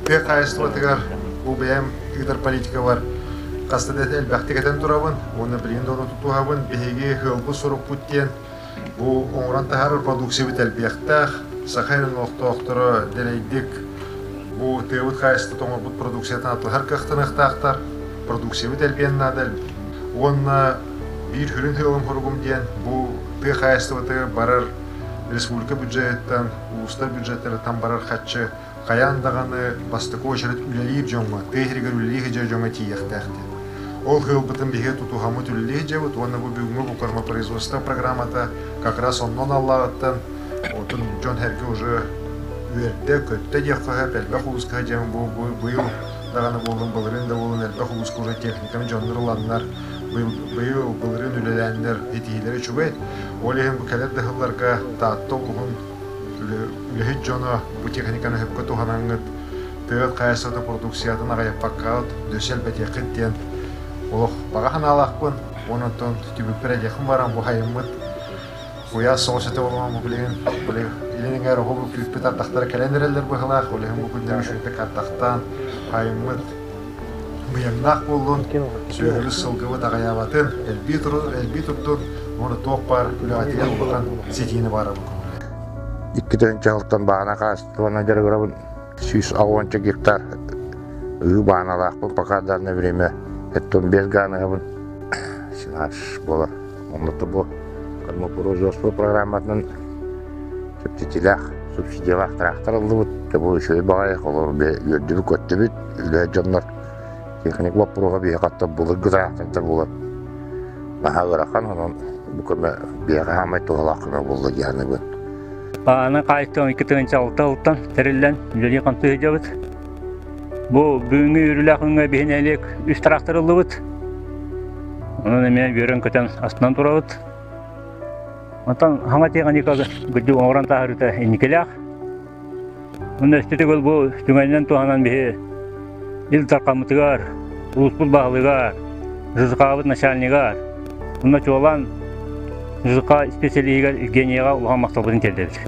Тыа хаһаайыстыбатыгар бу бэйэм ыытар политикабар хаста да элбэхтик этэн турабын уонна билигин да ону тутуһабын. Биһиги ыалбыт сорукпут диэн бу оҥорон таһаарар продукциябыт элбиэхтээх. Саха сирин олохтоохторо дэлэйдик бу тыабыт хаһаайыстыбата оҥорбут продукциятын атыылаһар кыахтаныахтаахтар. Продукциябыт элбиэн наада. Уонна биир сүрүн сыалым-соругум диэн бу тыа хаһаайыстыбатыгар барар республика бюджетыттан, улуустар бюджеттарыттан барар харчы хайаан даҕаны бастакы уочарат үлэлиир дьоҥҥо, тыа сиригэр үлэлии сылдьар дьоҥҥо тиийиэхтээх диэн. Ол сыалбытын биһиги тутуһаммыт үлэлии сылдьабыт уонна бу бүгүҥҥү бу кормопроизводство программата как раз оннун аллааҕыттан отун дьон-сэргэ уже үөрдэ, көттө диэххэ сөп, элбэх улууска сылдьан бу быйыл даҕаны буоллун, былырыын да буоллун элбэх улууска уже техниканы дьоннор ыланнар, быйыл былырыын үлэлээннэр итиилэрэ үчүгэй. Ол иһин бу кэлэр да сылларга Таатта улууһун үлэһит дьоно бу техниканы сөпкө туһанаҥҥыт, тыа хаһаайыстыбата продукциятын аҕыйаппаккаҕыт, өссө элбэтиэххит диэн олох баҕа санаалаахпын. Уонна оттон түбүкпэр этиэхпин баран бу хайыммыт куйаас соҕус этэ буолуон бу билигин били илин эҥээр оһол күүппүт ардахтара кэлэн эрэллэр быһыылаах. Ол иһин бу күннэр үчүгэйдик ардахтаан хайыммыт быйаҥнаах буоллун, сүөһүбүт сылгыбыт аҕыйаабатын, элбии элбии турдун уонна туох баар үлэҕитигэр улахан ситиини баарабын көҥүллээн. 2 сылтан баана хаастыбана дьарыгырабын. 160 гектар ыы бааналаахпын пока данное время 75 ганыһабын. Сенаж буолар. Онно бу кормопроизводство программатынан чэпчэтиилээх, субсидиялаах трактор ыллыбыт. Бу үчүгэй баҕайы, олор үөрдүбүт-көттүбүт. Үлэһит дьоннор техник боппуруоһа биһиэхэ оттон былыргы трактордар буолан наһаа ыарахан, онон бу көмө биһиэхэ саамай туһалаах көмө буолла дии саныыбын. Ааны хаайыттан 2 6 ылтан тэриллэн үлэлии-хамсыы сылдьабыт. Бу бүгүҥҥү үөрүүлээх күҥҥэ биһи нэһилиэк үс трактор ыллыбыт. Онон эмиэ үөрэн-көтөн астынан турабыт. Онтон хаҥа техника гыдьы оҥорон таһаарыыта инникилээх. Онно өстө бу түгэнинэн туһанан биһи Ил Дархаммытыгар, улууспут баһылыгар, ЖЗК-быт начальнигар, онно чуолаан ЖЗК специалиһигэр Евгенияҕа улахан махталбытын тиэрдэбит.